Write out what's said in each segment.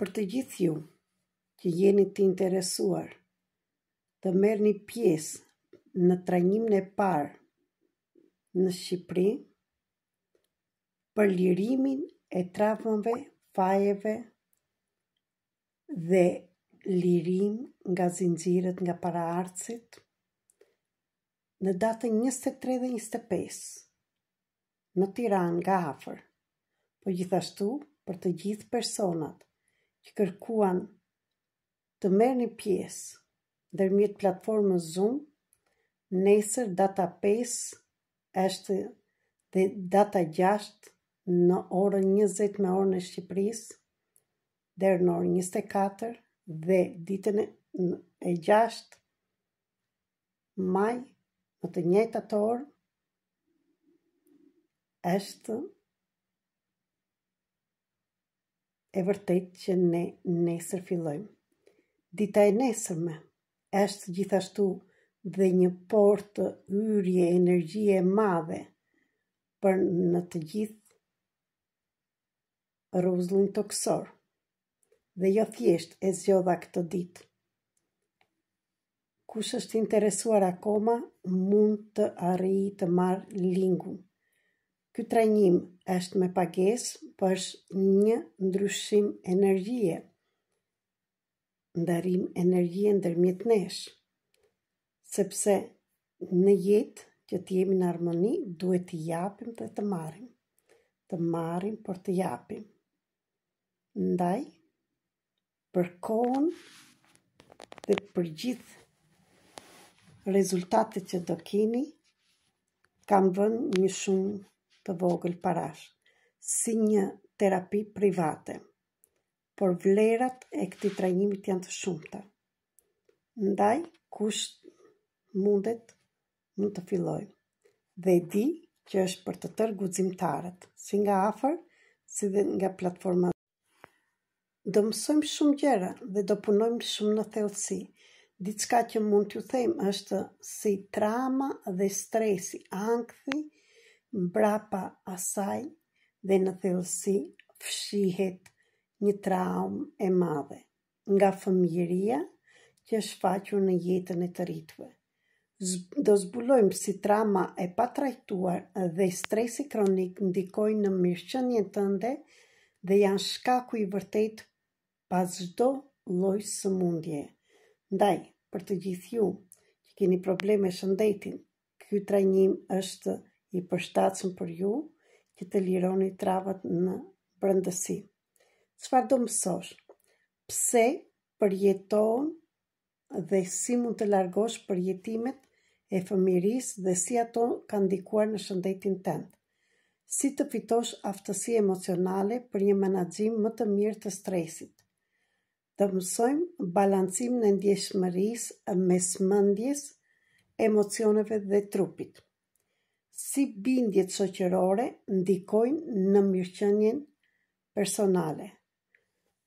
Për të gjithë ju që jeni të interesuar të merrni pjesë në trajnimin e parë në Shqipëri për lirimin e traumave, fajeve dhe lirim nga zinxhirët nga paraardhësit, në datën 23 dhe 25 në Tiranë nga afër, po gjithashtu për të gjithë personat që kërkuan të merrni pjesë ndërmjet platformës Zoom, nesër data 5 është dhe data 6 në orën 20 me orën e Shqipërisë, deri në orën 24 dhe ditën e 6 maj në të njëjtat orë është e vërtetë që ne nesër fillojmë. Dita e nesërme është gjithashtu dhe një portë hyrje energjie e madhe për në të gjithë rruzullin tokësor. Dhe jo thjesht e zgjodha këtë ditë. Kush është interesuar akoma mund të arrijë të marrë linkun. Ky trajnim është me pagesë, po është një ndryshim energjie, ndërrim energjie ndërmjet nesh, sepse në jetë që të jemi në harmoni duhet të japim dhe të marrim. Të marrim por të japim. Ndaj, për kohën dhe për gjithë rezultatet që do keni, kam vënë një shumë të vogël parash, si një terapi private, por vlerat e këtij trajnimit janë të shumta. Ndaj, kush mundet, mund të fillojë. Dhe e di që është për të tërë guximtarët, si nga afër, si dhe nga platforma Do mësojmë shumë gjëra dhe do punojmë shumë në thellësi. Diçka që mund t'ju them është si trauma dhe stresi, ankthi mbrapa asaj dhe në thellësi fshihet një traumë e madhe nga fëmijëria që është shfaqur në jetën e të rriturve. Do zbulojmë si trauma e patrajtuar dhe stresi kronik ndikojnë në mirëqenien tënde dhe janë shkaku i vërtetë pas çdo lloj sëmundjeje. Ndaj, për të gjithë ju që keni probleme shëndetin, ky trajnim është i përshtatshëm për ju që të lironi traumat në brendësi. Çfarë do mësosh? Pse përjeton dhe si mund të largosh përjetimet e fëmijërisë dhe si ato kanë ndikuar në shëndetin tënd. Si të fitosh aftësi emocionale për një menaxhim më të mirë të stresit. Do mësojmë balancimin e ndjeshmërisë mes mendjes, emocioneve dhe trupit. Si bindjet shoqërore ndikojnë në mirëqenien personale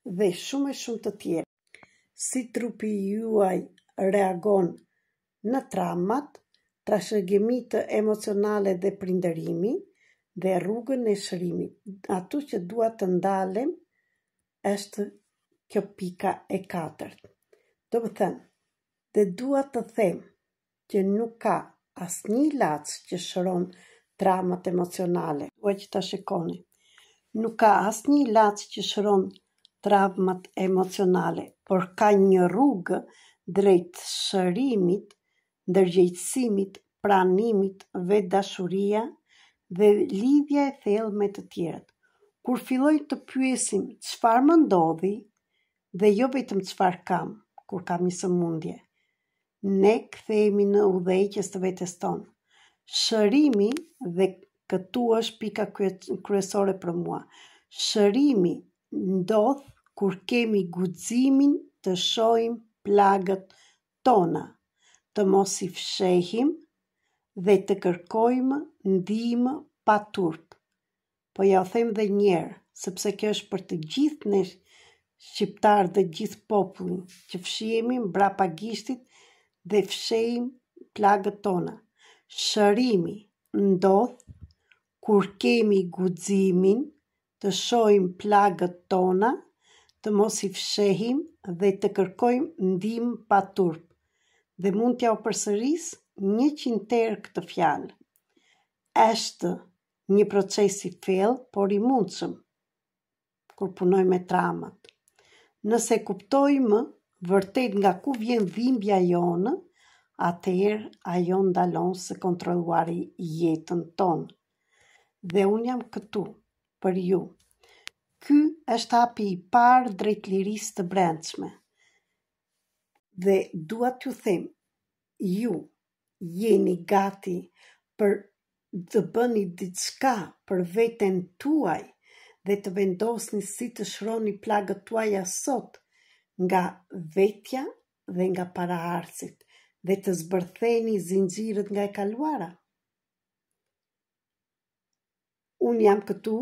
dhe shumë e shumë të tjera. Si trupi juaj reagon në traumat, trashëgimitë emocionale dhe prindërimi dhe rrugën e shërimit. Aty që dua të ndalem është kjo pika e katërt. Domethënë, dhe dua të them që nuk ka asnjë ilaç që shëron traumat emocionale. Dua që ta shikoni. Nuk ka asnjë ilaç që shëron traumat emocionale, por ka një rrugë drejt shërimit, ndërgjegjësimit, pranimit, vetëdashuria dhe lidhja e thellë me të tjerët. Kur fillojmë të pyesim çfarë më ndodhi dhe jo vetëm çfarë kam kur kam një sëmundje, Ne kthehemi në udhëheqës të vetes tonë. Shërimi dhe këtu është pika kryesore për mua. Shërimi ndodh kur kemi guximin të shohim plagët tona, të mos i fshehim dhe të kërkojmë ndihmë pa turp. Po jua them dhe njëherë, sepse kjo është për të gjithë ne shqiptarët dhe gjithë popullin, që fshihemi mbrapa gishtit dhe fshehim plagët tona. Shërimi ndodh kur kemi guximin të shohim plagët tona, të mos i fshehim dhe të kërkojmë ndihmë pa turp. Dhe mund t'jua përsëris 100 herë këtë fjalë. Është një proces i thellë, por i mundshëm kur punojmë me traumat. Nëse kuptojmë vërtet nga ku vjen dhimbja jonë, atëherë ajo ndalon së kontrolluari jetën tonë. Dhe unë jam këtu për ju. Ky është hapi i parë drejt lirisë të brendshme. Dhe dua t'ju them, ju jeni gati për të bëni diçka për veten tuaj dhe të vendosni si të shëroni plagët tuaja sot nga vetja dhe nga paraardhësit dhe të zbërtheni zinxhirët nga e kaluara. Unë jam këtu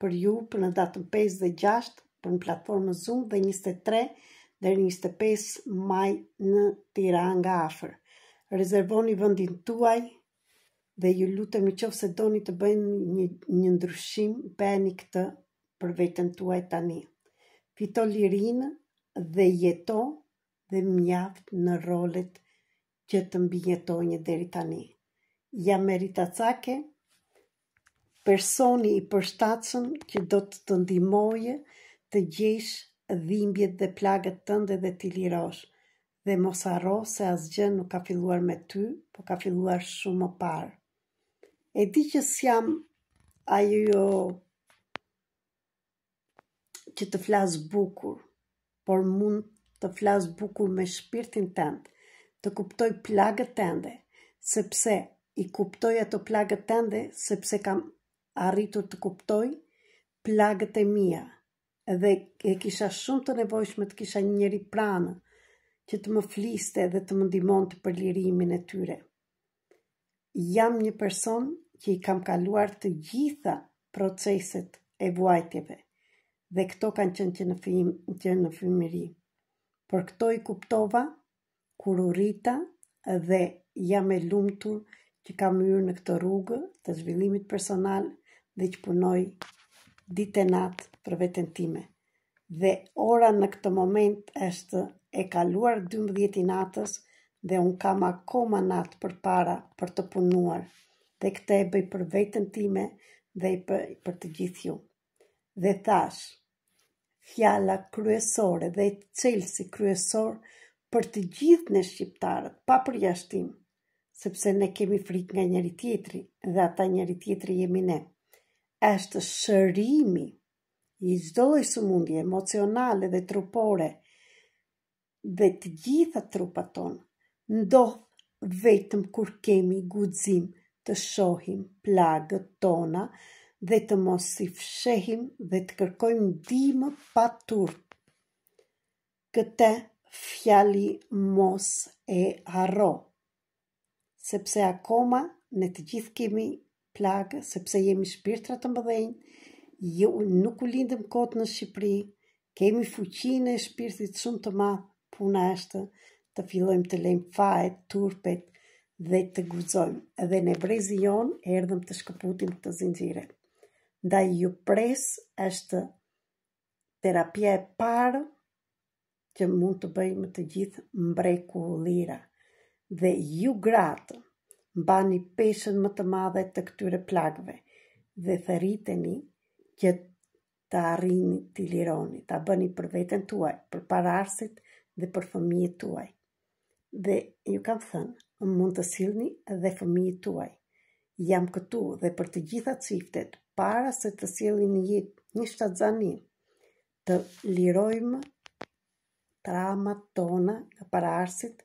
për ju për në datën 5 dhe 6 për në platformën Zoom dhe 23 deri 25 maj në Tiranë nga afër. Rezervoni vendin tuaj dhe ju lutem në qoftë se doni të bëni një, një ndryshim, bëni këtë për veten tuaj tani. Fito lirinë dhe jeto dhe mjaft në rolet që të mbijetojnë deri tani. Jam Merita Cake, personi i përshtatshëm që do të të ndihmojë të gjesh dhimbjet dhe plagët tënde dhe t'i lirosh. Dhe mos harro se asgjë nuk ka filluar me ty, po ka filluar shumë më parë. E di që s'jam ajo që të flas bukur, por mund të flas bukur me shpirtin tënd, të kuptoj plagët tënde, sepse i kuptoj ato plagët tënde, sepse kam arritur të kuptoj plagët e mia dhe e kisha shumë të nevojshme të kisha një njeri pranë që të më fliste dhe të më ndihmonte për lirimin e tyre. Jam një person që i kam kaluar të gjitha proceset e vuajtjeve dhe këto kanë qenë që në fëmijë, që në fëmijëri. Por këto i kuptova kur u rrita dhe jam e lumtur që kam hyrë në këtë rrugë të zhvillimit personal dhe që punoj ditë e natë për veten time. Dhe ora në këtë moment është e kaluar 12 i natës dhe unë kam akoma natë përpara për të punuar dhe këtë e bëj për veten time dhe për, për të gjithë ju. Dhe thashë, fjala kryesore dhe çelësi kryesor për të gjithë ne shqiptarët, pa përjashtim, sepse ne kemi frikë nga njëri tjetri dhe ata njëri tjetri jemi ne. Është shërimi i çdo lloj sëmundje emocionale dhe trupore dhe të gjitha trupat tonë ndodh vetëm kur kemi guxim të shohim plagët tona dhe të mos i fshehim dhe të kërkojmë ndihmë pa turp. Këtë fjali mos e harro. Sepse akoma ne të gjithë kemi plagë, sepse jemi shpirtra të mëdhenj, jo, nuk u lindëm kot në Shqipëri, kemi fuqinë e shpirtit shumë të madh, puna është të fillojmë të lejmë fajet, turpet dhe të guxojmë. Edhe ne brezi jonë erdhëm të shkëputim këtë zinxhire. Ndaj ju pres është terapia e parë që mund të bëjmë të gjithë mbrekullira. Dhe ju gratë, mbani peshën më të madhe të këtyre plagëve dhe thërriteni që të arrini t'i lironi, ta bëni për veten tuaj, për paraardhësit dhe për fëmijët tuaj. Dhe ju kam thënë, mund të sillni dhe fëmijët tuaj. Jam këtu dhe për të gjitha çiftet, para se të sjellin në jetë një shtatzani, të lirojmë traumat tona nga paraardhësit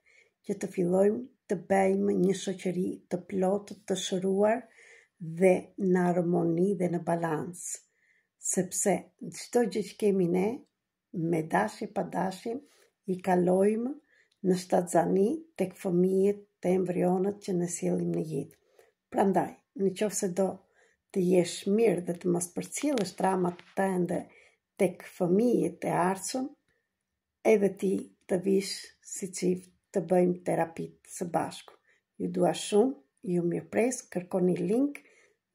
që të fillojmë të bëjmë një shoqëri të plotë të shëruar dhe në harmoni dhe në balancë. Sepse çdo gjë që kemi ne, me dashje pa dashje, i kalojmë në shtatzani tek fëmijët, te embrionët që ne sjellim në jetë. Prandaj, në qoftë se do të jesh mirë dhe të mos përcjellësh traumat tënde tek fëmijët e ardhshëm, edhe ti të vish si çift të bëjmë terapitë së bashku. Ju dua shumë, ju mirëpres, kërkoni link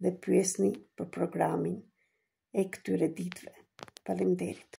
dhe pyesni për programin e këtyre ditëve. Faleminderit.